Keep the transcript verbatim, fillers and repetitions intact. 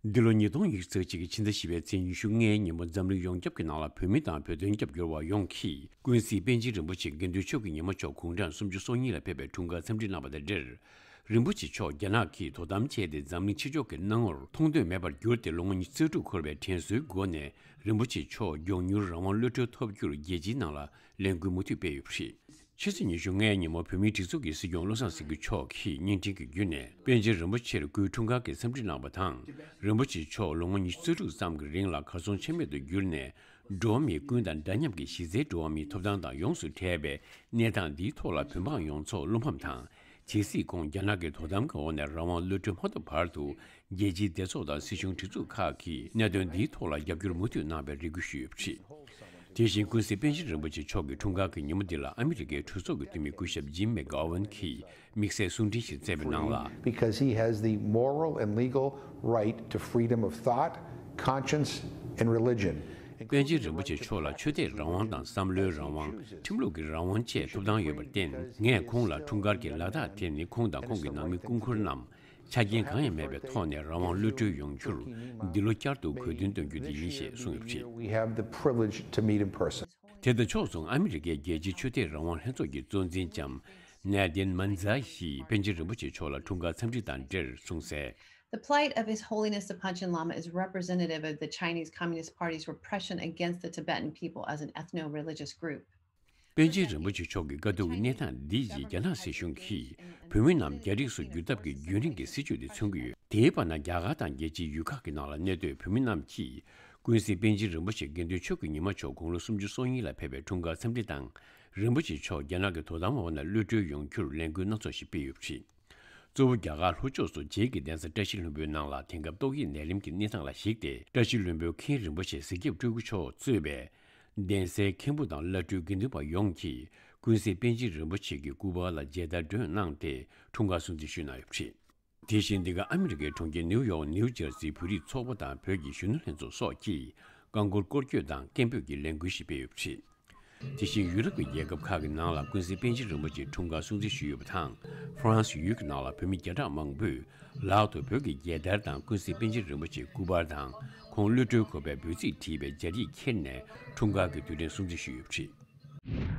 འདི་ལོ་ཉིས་སྟོང་ཉི་ཤུ་རྩ་གཅིག་གི་ཕྱི་ཟླ་བཞི་པའི་ཚེས་ཉི་ཤུ་ལྔའི་ཉིན་མོ་འཛམ་གླིང་ཡོངས་ཁྱབ་ཀྱི་ནང་ལ་བོད་མི་དང་བོད་དོན་རྒྱབ་སྐྱོར་བ་ཡོངས་ཀྱིས་ཀུན་གཟིགས་པཎ་ཆེན་རིན་པོ་ཆེ་དགེ་འདུན་ཆོས་ཀྱི་ཉི་མ་མཆོག་དགུང་གྲངས་སུམ་ཅུ་སོ་གཉིས་ལ་ཕེབས་པའི་འཁྲུངས་སྐར་འཚམས་འདྲི་གནང་བ་དང་འབྲེལ། རིན་པོ་ཆེ་མཆོག་རྒྱ་ནག་གིས་དོ་དམ་བྱས་ཏེ་འཛམ་གླིང་ཕྱི་ཕྱོགས་ཀྱི་སྣང་ངོར་མཐོང་ཐོས་མེད་པར་གྱུར་ཏེ་ལོ་ངོ་ཉི་ཤུ་རྩ་དྲུག་འཁོར་བའི་དྲན་གསོའི་སྒོ་ནས་རིན་པོ་ཆེ་མཆོག་མགྱོགས་མྱུར་རང་དབང་གློད་གྲོལ་ཐོབ་རྒྱུར་རྒྱལ་སྤྱིའི་ནང་ལ་ལས་འགུལ་མུ་མཐུད་སྤེལ་ཡོད་པ་རེད། ཕྱི་ཚེས་ཉི་ཤུ་ལྔའི་ཉིན་མོ་བོད་མིའི་སྒྲིག་འཛུགས་ཀྱི་སྲིད་སྐྱོང་བློ་བཟང་སེང་གེ་མཆོག་གིས་བརྙན་འཕྲིན་གྱི་བརྒྱུད་ནས་པཎ་ཆེན་རིན་པོ་ཆེར་སྐུའི་འཁྲུངས་སྐར་གྱི་འཚམས་འདྲི་གནང་བ་དང་། རིན་པོ་ཆེ་མཆོག་ལོ་ངོ་ཉི་ཤུ་རྩ་དྲུག་ཙམ་གྱི་རིང་ལ་གར་སོང་ཆ་མེད་དུ་གྱུར་ནས། འགྲོ་བ་མིའི་ཀུན་དང་འདྲ་མཉམ་གྱི་གཞི་རྩའི་འགྲོ་བ་མིའི་ཐོབ་ཐང་དང་ཡོངས་སུ་བྲལ་བའི་གནས་སྟངས་འདིའི་ཐོག་ལ་བོད་འབངས་ཡོངས་རྫོགས་བློ་ཕམ་དང་། ཇི་སྲིད་ཁོང་རྒྱ་ནག་གི་དོ་དམ་གྱི་འོག་ནས་རང་དབང་གློད་གྲོལ་མ་ཐོབ་བར་དུ། རྒྱལ་སྤྱིའི་སྡེ་ཚོགས་དང་སྲིད་གཞུང་སྒྲིག་འཛུགས་ཁག་གིས་གནད་དོན་འདིའི་ཐོག་ལ་རྒྱབ་སྐྱོར་མུ་མཐུད་གནང་བའི་རེ་སྐུལ་ཞུས་ཡོད་པ་རེད། དེ་བཞིན་ཀུན་གཟིགས་པཎ་ཆེན་རིན་པོ་ཆེ་མཆོག་གི་འཁྲུངས་སྐར་གྱི་ཉིན་མོ་འདི་ལ་ཨ་མི་རི་ཀའི་གྲོས་ཚོགས་ཀྱི་འཐུས་མི་སྐུ་ཞབས་ཇིམ་མེག་གྷོ་ཝན་གྱིས་དམིགས་བསལ་གསུང་འཕྲིན་ཞིག་བསྩལ་བའི་ནང་ལ། Because he has the moral and legal right to freedom of thought, conscience, and religion. པཎ་ཆེན་རིན་པོ་ཆེ་མཆོག་ལ་ཆོས་དད་རང་དབང་དང་བསམ་བློའི་རང་དབང་། ཁྲིམས་ལུགས་ཀྱི་རང་དབང་བཅས་ཐོབ་ཐང་ཡོད་པར་བརྟེན། ངས་ཁོང་ལ་འཁྲུངས་སྐར་གྱི་ལག་རྟགས་དེ་ནི་ཁོང་དང་ཁོང་གི་ནང་མི་སྐུ་འཁོར་རྣམས་ཆ་རྐྱེན་གང་ཡང་མེད་པའི་ཐོག་ནས་རང་དབང་གློད་གྲོལ་ཡོང་རྒྱུར་འདི་ལོ་བསྐྱར་དུ་གུས་འདུན་སྟོན་རྒྱུ་དེ་ཡིན་ཞེས་གསུངས་ཡོད་པ་རེད། We have the privilege to meet in person. དེ་དང་ཕྱོགས་མཚུངས་ཨ་མི་རི་ཀའི་རྒྱལ་སྤྱིའི་ཆོས་དད་རང་དབང་ལྷན་ཚོགས་ཀྱི་གཙོ་འཛིན་ལྕམ་ནེ་དིན་མན་ཛ་ཡིས་པཎ་ཆེན་རིན་པོ་ཆེ་མཆོག་ལ་འཁྲུངས་སྐར་འཚམས་འདྲི་དང་འབྲེལ་གསུངས་གསལ། The plight of His Holiness the Panchen Lama is representative of the Chinese Communist Party's repression against the Tibetan people as an ethno-religious group. པཎ་ཆེན་རིན་པོ་ཆེ་མཆོག་གི་དཀའ་སྡུག་གི་གནས་སྟངས་འདི་ཡིས་རྒྱ་ནག་སྲིད་གཞུང་གིས་བོད་མི་རྣམས་རྒྱ་རིགས་སུ་བསྒྱུར་ཐབས་ཀྱི་རྒྱུན་རིང་གི་སྲིད་བྱུས་དེ་མཚོན་གྱི་ཡོད། དེའི་བར་ན་རྒྱ་གར་དང་རྒྱལ་སྤྱིའི་ཡུལ་ཁག་གི་ནང་ལ་གནས་སྡོད་བོད་མི་རྣམས་ཀྱིས་ཀུན་གཟིགས་པཎ་ཆེན་རིན་པོ་ཆེ་དགེ་འདུན་ཆོས་ཀྱི་ཉི་མ་མཆོག་དགུང་ལོ་སུམ་ཅུ་སོ་གཉིས་ལ་ཕེབས་པའི་འཁྲུངས་སྐར་འཚམས་འདྲི་དང་། རིན་པོ་ཆེ་མཆོག་རྒྱ་ནག་གི་དོ་དམ་འོག་ནས་གློད་གྲོལ་ཡོང་རྒྱུར་ལས་འགུལ་སྣ་ཚོགས་ཤིག་སྤེལ་ཡོད་པ་རེད། གཙོ་བོ་རྒྱ་གར་ལྷོ་ཕྱོགས་སུ་རྗེ་གི་གདན་ས་བཀྲ་ཤིས་ལྷུན་པོའི་ནང་ལ་དེང་སྐབས་ཏོག་དབྱིབས་ནད་རིམས་ཀྱི་གནས་སྟངས་ལ་གཞིགས་ཏེ། བཀྲ་ཤིས་ལྷུན་པོའི་མཁན་རིན་པོ་ཆེ་གཟིགས་སྐྱབས་སྤྲུལ་སྐུ་མཆོག་གཙོས་པའི་གདན་སའི་མཁན་པོ་དང་བླ་སྤྲུལ་དགེ་འདུན་པ་ཡོངས་ཀྱིས་ཀུན་གཟིགས་པཎ་ཆེན་རིན་པོ་ཆེ་གི་སྐུ་པར་ལ་མཇལ་དར་སྒྲོན་གནང་སྟེ་འཁྲུངས་སྐར་སྲུང་བརྩི་ཞུས་གནང་ཡོད་པ་རེད། དེ་བཞིན་འདི་ག་ཨ་མི་རི་ཀའི་གྲོང་ཁྱེར་ནིའུ་ཡོག་ནིའུ་ཇར་སིའི་བོད་རིགས་ཚོགས་པ་དང་བོད་ཀྱི་གཞོན་ནུ་ལྷན་ཚོགས་སོགས་ཀྱིས་རྐང་འཁོར་སྐོར་སྐྱོད་དང་སྐད་འབོད་ཀྱི་ལས་འགུལ་ཞིག་སྤེལ་ཡོད་པ་རེད། དེ་བཞིན་ཡུ་རོབ་ཀྱི་རྒྱལ་ཁབ་ཁག་གི་ནང་ལ་ཀུན་གཟིགས་པཎ་ཆེན་རིན་པོ་ཆེའི་འཁྲུངས་སྐར་སྲུང་བརྩི་ཞུས་ཡོད་པ་དང་། ཧྥ་རན་སི་ཡུལ་གྱི་ནང་ལ་བོད་མི་བརྒྱ་ཕྲག་མང་པོས་ལག་ཏུ་བོད་ཀྱི་རྒྱལ་དར་དང་ཀུན་གཟིགས་པཎ་ཆེན་རིན་པོ་ཆེའི་སྐུ་པར་དང་ཁོང་གློད་གྲོལ་དགོས་པའི་འབོད་ཚིག་བྲིས་པའི་སྦྱར་ཡིག་ཁྱེར་ནས་འཁྲུངས་སྐར་གྱི་དུས་དྲན་སྲུང་བརྩི་ཞུས་ཡོད་པ་རེད།